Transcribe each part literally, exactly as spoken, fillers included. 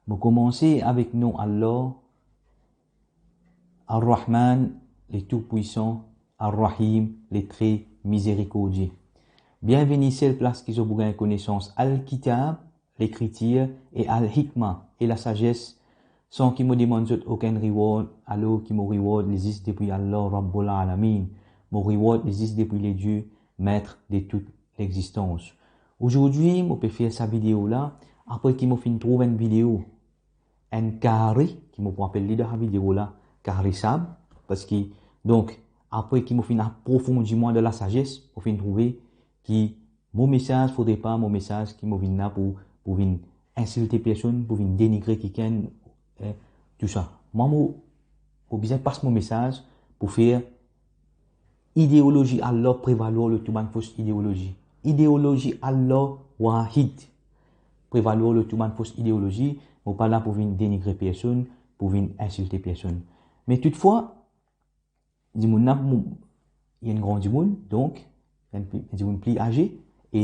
Mo koumanse avek nom Allah, Ar-Rahman, le Tout-Puissant, Ar-Rahim, le Très Miséricordieux. Bienveni sel plas ki zot pou gagn konesans Al-Kitab, lekritir, e Al-Hikma, e lasazes, san ki mo demann zot okenn reward, alor ki mo reward li zis depi Allah Rabbul Alamin. Mo reward li zis depi le Dieu, Maître de toute l'existence. Ozordi, mo pe fer sa video la, apre ki mo finn trouv enn video, enn kari, ki mo pou apel li dan sa video la, kari sab, parski, donk, apre ki mo finn aprofondi mwa dan lasazes, mo finn trouve ki mo mesaz, fodre pa mo mesaz ki mo vinn la pou, pou vinn insilte personn, pou vinn denigre kikenn, eh, tou sa. Mwa, mo, mo bizin pas mo mesaz pou fer ideolozi Allah prevalwar lor tou bann fos ideolozi. Ideolozi Allah Wahid prevalwar lor tou bann fos ideolozi. Mo pa la pou vinn denigre personn, pou vinn insilte personn. Me toutfwa, dimoun la, mo, li enn gran dimoun, donk, enn pli, enn dimoun pli aze, e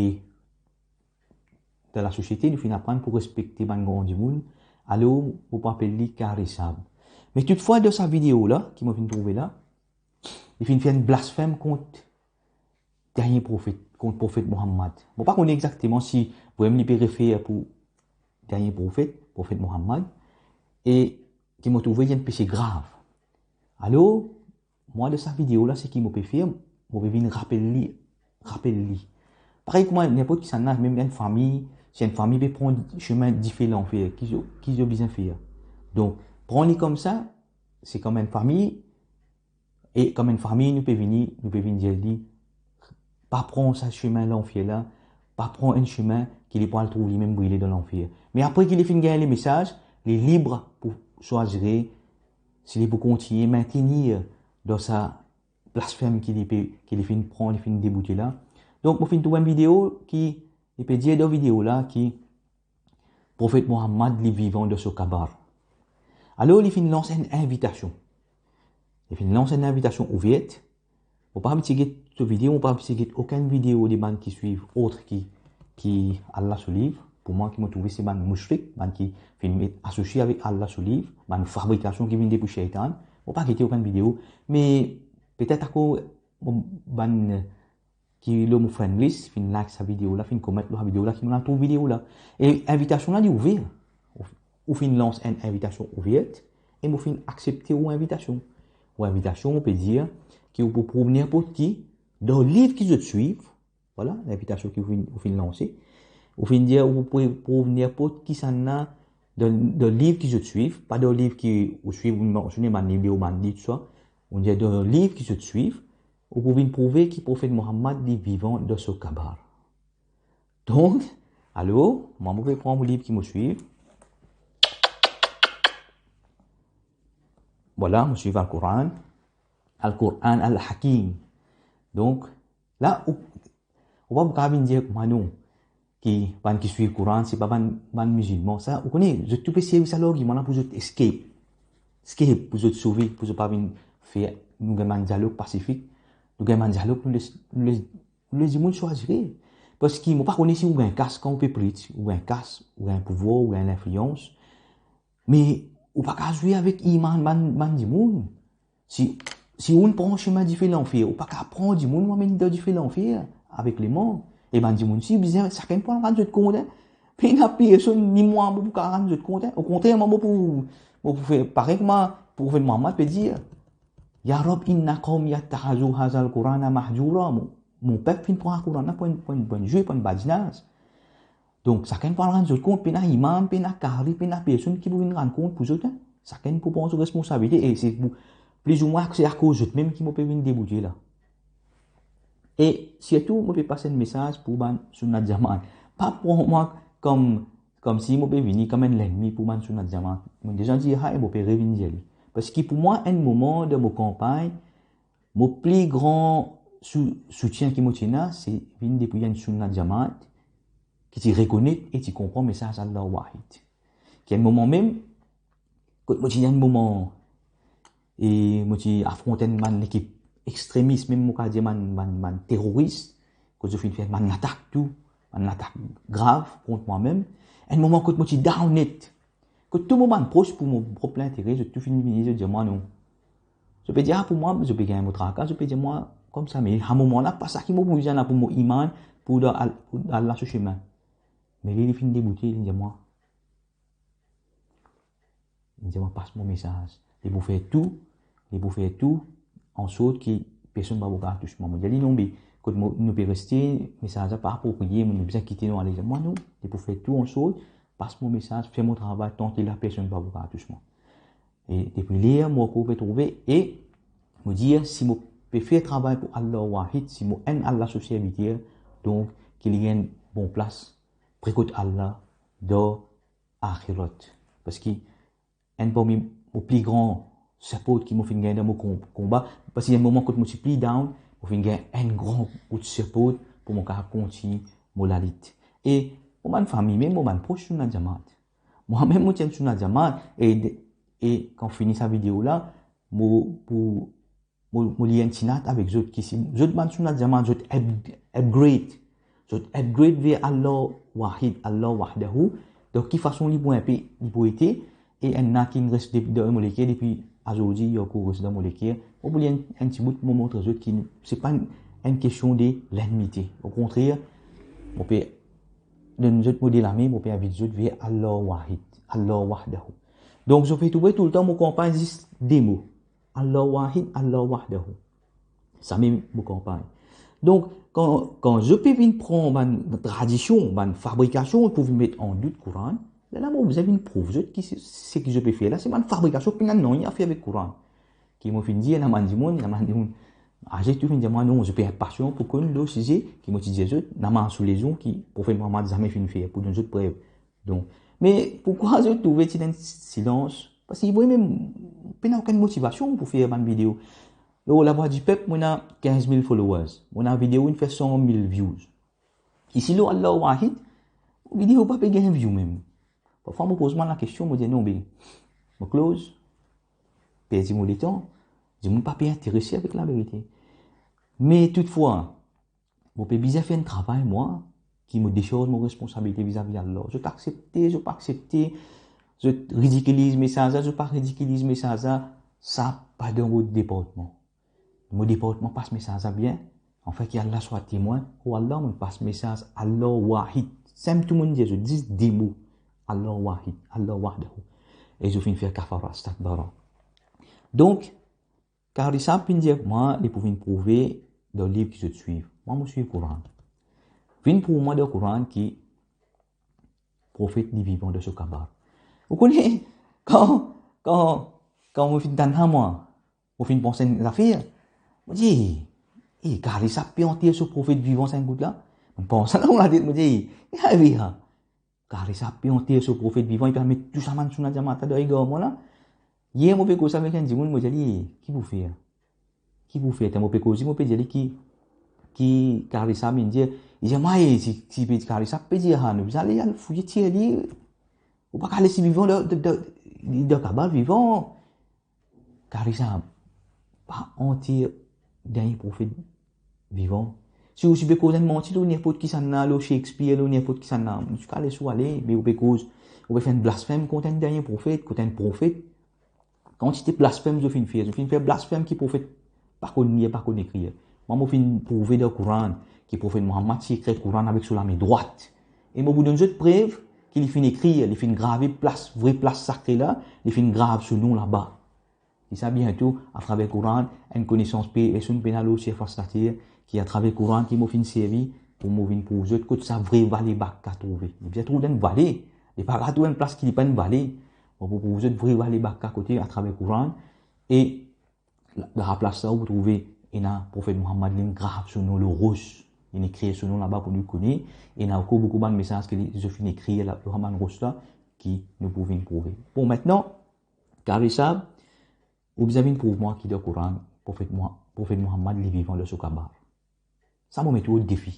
dan lasosiete, nou finn aprann pou respekte bann gran dimoun, alor, mo pou apel li kari sab. Me toutfwa, dan sa video la, ki mo finn trouve la, li finn fer enn blasfem kont dernie profet, kont profet Mohammad. Mo pa kone exakteman si vremem li pe refer pou dernie profet, profet Mohammad, e ki mo trouve li enn pese grav. Alor, mwa, dan sa video la, seki mo pe fer, mo pe vinn rapel li, rapel li. Parey kouma ninport kisannla, mem enn fami, si enn fami pe pran semin dife lanfer, ki zot, ki zot bizin fer? Donk, pran li koumsa, se kouma enn fami, e kouma enn fami, nou pe vini, nou pe vinn dir li, pa pran sa semin lanfer la, pa pran enn semin ki li pou al trouv limem brile dan lanfer. Me apre ki li finn gagn lemesaz, li lib pou swazir si li pou kontigne mintenir dan sa blasfem ki li pe, ki li finn pran, li finn deboute la. Donk, mo finn trouv enn video ki, li pe dir dan video la ki profet Mohammad, li vivan dan so kabar. Alor, li finn lans enn invitasion. Li finn lans enn invitasion ouver. Mo pa abitie get so video, mo pa abitie get okenn video de bann ki swiv ot ki, ki al la so liv. Pou mwa, ki mo trouve se bann moushrik, bann ki finn met asosie avek al la so liv, bann fabrikasion ki vinn depi sheytan. Mo pa gete okenn video, me petet akoz mo bann ki lor mo friend list, finn like sa video la, finn comment lor sa video la, ki mo al trouv video la. E invitasion la, li ouver. Ou, ou finn lans enn invitasion ouver, e mo finn aksepte ou invitasion. Ou invitasion, ou pe dir ki ou pou prouv ninport ki, dan liv ki zot swiv, vwala, linvitasion ki ou finn, ou finn lanse. Ou finn dir ou pou prouv ninport kisannla, dan, dan liv ki zot swiv, pa dan liv ki ou swiv, ou mansione bann liv, ou bann liv, tousala. Ou dir dan liv ki zot swiv, ou pou vinn prouve ki profet Mohammad, li vivan dan so kabar. Donk, alor, mwa, mo pe pran mo liv ki mo swiv. Vwala, mo swiv Al-Koran. Al-Koran Al-Hakim. Donk, la, ou, ou pa pou kav vinn dir kouma non, ki bann ki swiv Koran, se pa bann, bann mizilman. Sa, ou kone, zot tou pe servi sa largiman la pou zot escape. Escape, pou zot sove, pou zot pa vinn fer, nou gagn bann dialog pasifik, nou gagn bann dialog, nou les, nou les, nou les dimoun swazir. Parski mo pa kone si ou gagn kas kan ou pe preach, ou gagn kas, ou gagn pouvwar, ou gagn linflians. Me ou pa kav zwe avek iman bann, bann dimoun. Si, si ou pran semin dife lanfer, ou pa kav pran dimoun, ou amenn dan dife lanfer avek leman. E bann dimoun si bizin, sakenn pou al rann zot kont, hein. Pena personn, ni mwa, mo pou kav rann zot kont, hein. Okontrer, mwa, mo pou, mo pou fer parey kouma profet Mohammad pe dir, "Ya Rabb, inna qawmi ittakhadhu hadhal Qur'ana mahjura." Mo, mo pep finn pran Koran la pou enn, pou enn, pou enn zwe, pou enn badinaz. Donk, sakenn pou al rann zot kont, pena imam, pena kari, pena personn ki pou vinn rann kont pou zot, hein. Sakenn pou pran so responsabilite, e se pou, plizoumwin, se akoz zot mem ki mo pe vinn deboute la. E sirtou, mo pe pas enn mesaz pou bann Sunnat Jamaat. Pa pran mwa kom, komsi mo pe vini kom enn lennmi pou bann Sunnat Jamaat. Mo deza dir sa e mo pe revinn dir li. Parski pou mwa, enn moman dan mo kanpagn, mo pli gran sou-, soutien ki mo ti ena, se vinn depi enn Sunnat Jamaat ki ti rekonet e ti konpran mesaz Allah Wahid. Ki enn moman mem, kot mo ti enn moman, e mo ti afront enn bann lekip extremis, mem mo kav dir bann, bann, bann teroris, kot zot finn fer bann latak tou, bann latak grav kont mwa mem. Enn moman kot mo ti down net, Kot tou mo bann pros, pou mo prop lintere, zot tou finn vini, zot dir mwa non. Zot pe dir, ah, pou mwa, zot pe gagn mo traka, zot pe dir mwa koumsa, me a moman la, pa sa ki mo pou bizin la, pou mo imann, pou dan al, pou al la so semin. Me li, li finn deboute, li dir mwa, li dir mwa, pas mo mesaz. Li pou fer tou, li pou fer tou, ansort ki personn pa pou kav tous mwa. Mo dir li, non, be, kot mo, nou pe reste, mesaz la pa apropriye, nou bizin kite, nou ale. Li dir mwa, non, li pou fer tou ansort, pas mo mesaz, fer mo travay, tanki la personn pa pou kav tous mwa. E depi ler, mo ankor pe trouve, e mo dir, si mo pe fer travay pou Allah Wahid, si mo enn Allah so serviter, donk, ki li gagn bon plas pre kot Allah dan axirat. Parski enn parmi mo pli gran support ki mo finn gagn dan mo kon-, konba, parski enn moman kot mo ti pli down, mo finn gagn enn gran kout support pou mo kapav kontign mo lalit. E mo bann fami, mem mo bann pros Sunna Jamaat. Mwa mem mo ti enn Sunna Jamaat, e, e kan fini sa video la, mo pou, mo, mo lir enn ti not avek zot ki si zot bann Sunna Jamaat, zot up-, upgrade, zot upgrade ver Allah Wahid, Allah Wahdahu, dan ki fason li pou inpe, li pou ete, e ena ki res de-, dan mo leker depi azordi, li ankor res dan mo leker. Mo pou lir enn, enn ti bout, mo montre zot ki se pa enn, enn kestion de lenmite. Okontrer, mo pe donn zot mo de lame, mo pe invit zot ver Allah Wahid, Allah Wahdahu. Donk, zot pe trouve toultan mo kanpagn zis de mo. Allah Wahid, Allah Wahdahu. Samem mo kanpagn. Donk, kan, kan zot pe vinn pran bann tradision, bann fabrikasion pou vinn met an dout Koran, lerla mo bizin vinn prouv zot ki se, seki zot pe fer la, se bann fabrikasion, pena nanye afer avek Koran. Ki mo finn dir, ena bann dimoun, ena bann dimoun aze tou finn dir mwa, non, zot pe inpasian pou konn lor size ki mo ti dir zot, ena bann soulezon ki Profet Muhammad zame finn fer, pou donn zot prev. Donk, me poukwa zot trouve ti ena enn silans? Parski vremem, pena okenn motivasion pou fer bann video. Lor Lavwadipep, mo ena kinz mil followers. Mo ena video inn fer san mil views. Isi lor Allah Wahid, video pa pe gagn view mem. Parfwa mo poz mwa lakestion, mo dir, non, be, mo close, perdi mo letan, dimoun pa pe interese avek laverite. Me toutfwa, mo pe bizin fer enn travay, mwa, ki mo desarz mo responsabilite vizavi Allah. Zot aksepte, zot pa aksepte, zot ridikiliz mesaz la, zot pa ridikiliz mesaz la, sa pa dan mo departman. Mo departman pas mesaz la bien, anfin ki Allah swa temwin, o Allah, mo pas mesaz Allah Wahid. Sem tou mo dir zot, zis de mo, Allah Wahid, Allah Wahdahu. E zot finn fer kafara, istakbara. Donk, Karisab finn dir mwa, li pou vinn prouve dan liv ki zot swiv. Mwa, mo swiv Koran. Vinn prouv mwa dan Koran ki Profet li vivan dan so kabar. Ou kone, kan, kan, kan mo finn tann sa mwa, mo finn panse enn zafer. Mo dir, e, Karisab pe anter so Profet vivan sa enn kout la? Mo panse sa dan mo latet, mo dir, e, e, e, Karisab pe anter so Profet vivan, li pe al met tou sa bann Sunna Jamaat la dan egarman la. Yer mo pe koz avek enn dimoun, mo dir li, ki pou fer? Ki pou fer? Tan mo pe koz li, mo pe dir li ki, ki Karisab inn dir. Li dir mwa, e, si, si pe Karisab pe dir sa, nou bizin ale, al fouye tir li. Ou pa kav les li vivan dan, dan, dan, li dan kabar vivan. Karisab pa anter dernie Profet vivan. Si ou ti pe koz enn manti lor ninport kisannla, lor Shakespeare, lor ninport kisannla, ou ti kav les ou ale, me ou pe koz, ou pe fer enn blasfem kont enn dernie Profet, kont enn Profet. Kantite blasfem zot finn fer, zot finn fer blasfem ki Profet pa konn lir, pa konn ekrir. Mwa, mo finn prouve dan Koran ki Profet Muhammad ti ekrir Koran avek so lame drwat. E mo pou donn zot prev ki li finn ekrir, li finn grave plas, vre plas sakre la, li finn grav so nom laba. E sa biento, atraver Koran, enn konesans pe, personn pena lor sirfas later, ki atraver Koran ki mo finn servi pou mo vinn prouv zot kot sa vre vale Bakka trouve. Li bizin trouv enn vale, li pa kav trouv enn plas ki li pa enn vale. Mo pou prouv zot vre vale Bakka kote atraver Koran. E la, dan sa plas la, ou pou trouve ena Profet Muhammad, linn grav so nom lor ros, linn ekrir so nom laba pou nou kone. Ena ankor boukou bann mesaz ki li, zot finn ekrir la, lor sa bann ros la, ki nou pou vinn prouve. Bon, aster, Karisab, ou bizin vinn prouv mwa ki dan Koran, Profet Muha-, Profet Muhammad, li vivan dan so kabar. Sa mo met ou o defi.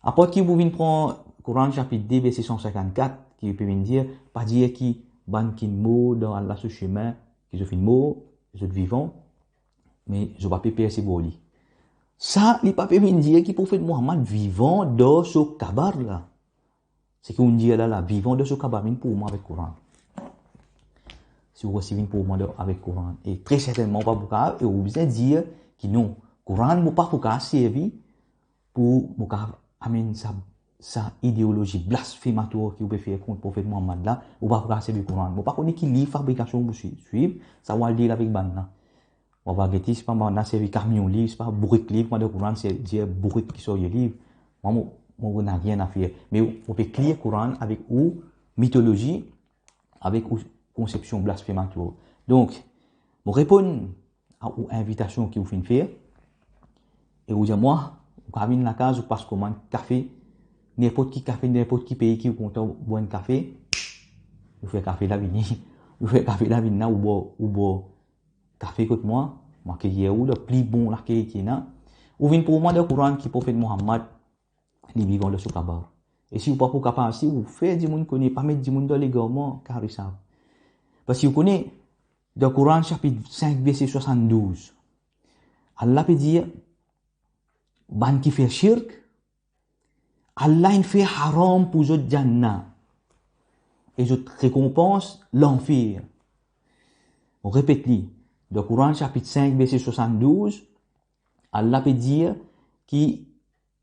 Apre ki ou pou vinn pran Koran sapit de, verse san sinkannkat, ki pe vinn dir, pa dir ki bann ki mor dan Allah so semin, ki zot finn mor, zot vivan, me zot pa pe persevwar li. Sa, li pa pe vinn dir ki Profet Muhammad vivan dan so kabar la. Seki ou dir la, la, vivan dan so kabar, vinn prouv mwa avek Koran. si ou resi vinn prouv mwa dan, avek Koran. E tre sertennman, ou pa pou kapav, e ou bizin dir ki non, Koran, mo pa pou kapav servi pou mo kapav amenn sa, sa ideolozi blasfematoire ki ou pe fer kont Profet Mohammad la, ou pa pou kapav servi Koran. Mo pa kone ki liv fabrikasion ou pou swi-, swiv, sa ou al dir avek bann la. Ou va gete, sepa bann la servi kamion liv, sepa bourik liv, kouma dan Koran se dir bourik ki sorye liv. Mwa, mo, mo nanye a fer. Me ou, ou pe klir Koran avek ou mitolozi, avek ou konsepsion blasfematoire. Donk, mo reponn a ou invitasion ki ou finn fer, e ou dir mwa, ou kapav vinn lakaz, ou pas komann kafe, ninport ki kafe, ninport ki pei ki ou kontan bwar enn kafe, ou fer kafe la vini, ou fer kafe la vinn la, ou bwar, ou bwar kafe kot mwa, mo akeyi ou, le pli bon lakey ki ena. Ou vinn prouv mwa dan Koran ki Profet Mohammad, li vivan dan so kabar. E si ou pa pou kapav, si ou fer dimoun kone, pa met dimoun dan legarman, kari sa. Parski ou kone, dan Koran sapit sink, verse swasanndouz, Allah pe dir, bann ki fer shirk, Allah inn fer haram pou zot Jannah, e zot rekonpans lanfer. Mo repet li, dan Koran sapit sink, verse swasanndouz, Allah pe dir ki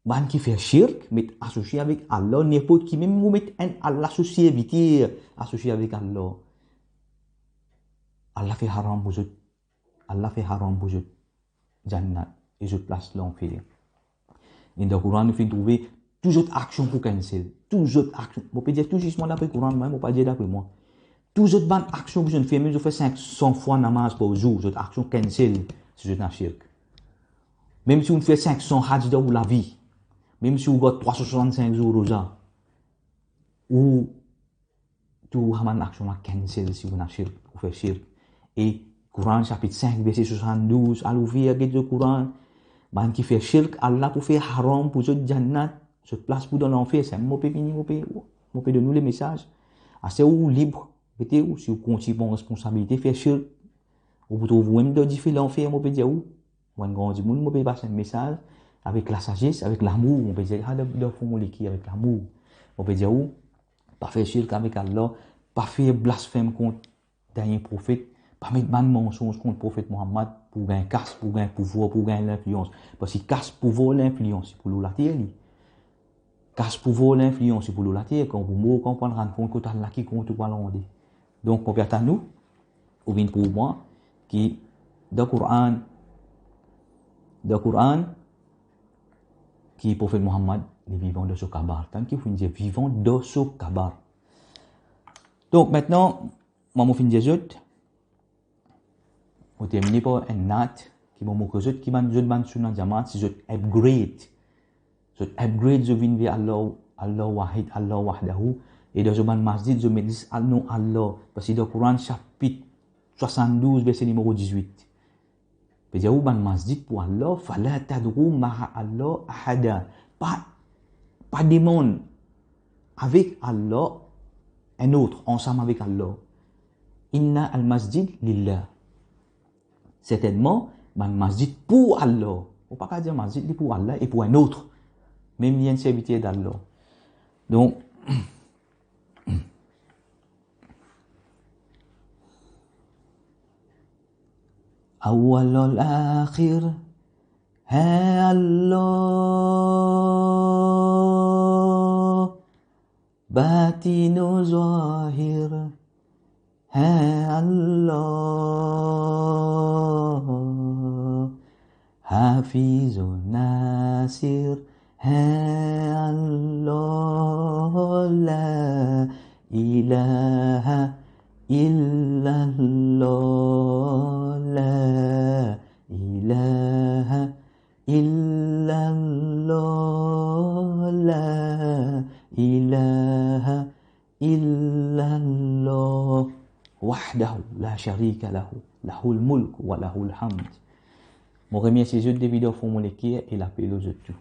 bann ki fer shirk, met asosie avek Allah, ninport ki, mem ou met enn Allah so serviter asosie avek Allah, Allah fer haram pou zot, Allah fer haram pou zot Jannat e zot plas lanfer. E dan Koran nou finn trouve tou zot aksion pou cancel. Tou zot aksion. Mo pe dir tou zisman dapre Koran, mwa, mo pa dir dapre mwa. Tou zot bann aksion ki zot fer, mem si zot fer sink san fwa namaz par zour, zot aksion cancel si zot ena shirk. Mem si ou fer sink san hajj dan ou lavi, mem si ou gard trwa san swasant-sink zour roza, ou tou sa bann aksion la cancel si ou ena shirk, ou fer shirk. E Koran sapit sink, verse swasanndouz, al ouver, get zot Koran. Bann ki fer shirk, Allah pou fer haram pou zot Jannat, zot plas pou dan lanfer. Sa mo pe vini, mo pe, mo pe donn ou lemesaz. Aster ou lib, rete ou, si ou kontign pran responsabilite, fer shirk, ou pou trouv oumem dan dife lanfer, mo pe dir ou. Mo enn gran dimoun, mo pe pas enn mesaz avek lasazes, avek lamour, mo pe dir, ah, dan, dan fon mo leker avek lamour. Mo pe dir ou, pa fer shirk avek Allah, pa fer blasfem kont dernie profet, pa met bann mansonz kont Profet Mohammad pou gagn kas, pou gagn pouvwar, pou gagn linflians. Parski kas, pouvwar, linflians, se pou lor later li. Kas, pouvwar, linflians, se pou lor later, kan ou pou mor, kan ou pou al rann kont kot Allah ki kont ou pou al rande. Donk, konpran nou, ou vinn prouv mwa ki dan Koran, dan Koran, ki Profet Mohammad, li vivan dan so kabar. Tann ki ou finn dir vivan dan so kabar. Donk, mintnan, mwa, mo finn dir zot, mo termine par enn naat ki mo montre zot ki bann, zot bann Sunna Jamaat, si zot upgrade. Zot upgrade, zot vinn ver Allah, Allah Wahid, Allah Wahdahu. E dan zot bann masjid, zot met zis al-, non Allah. Parski dan Koran, sapit swasanndouz, verse nimero dizwit, pe dir ou bann masjid pou Allah, fala tad'u ma'a Allah ahada. Pa, pa demann avek Allah enn lot, ansam avek Allah. Inna al-masjid lillah. Sertennman, bann masjid pou Allah. Ou pa kapav dir masjid li pou Allah e pou enn lot. Mem li enn serviter d'Allah. Donk, awwal wal akhir, ha Allah, batin wa zahir, ha Allah, hafiz wa nasir, ha Allah, la ilaha illallah, la ilaha illallah, la ilaha illallah, wahdahu la sharika lahu, lahul mulk wa lahul hamd. Mo remersie zot depi dan fon mo leker e lape lor zot tou.